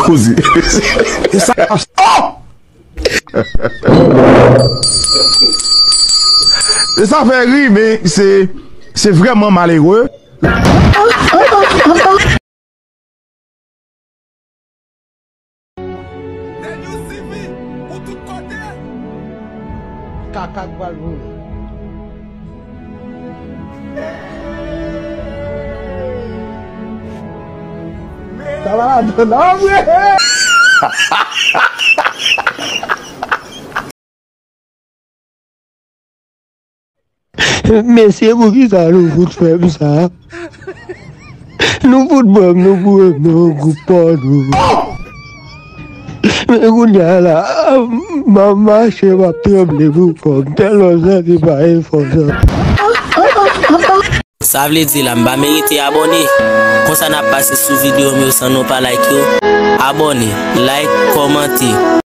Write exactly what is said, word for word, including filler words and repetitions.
Poze. E sa, oh! E sa fè ri, men se, se vrèman malere. Nèg yo sifi pou tout kote. Kaka k pral voye. Sa va ladan la vre. Mesye, poukisa nou fout fè m sa? Nou fout pran m, nou boure m nan yon gwoup pòno. Men kounye a la, m ap mache, m ap tranble pou kò m, tèlman m santi m pa an fòm sa. Sa vle di la, m pa merite abòne? Konsa n ap pase sou videyo m yo san nou pa like yo. Abòne, like, kòmante.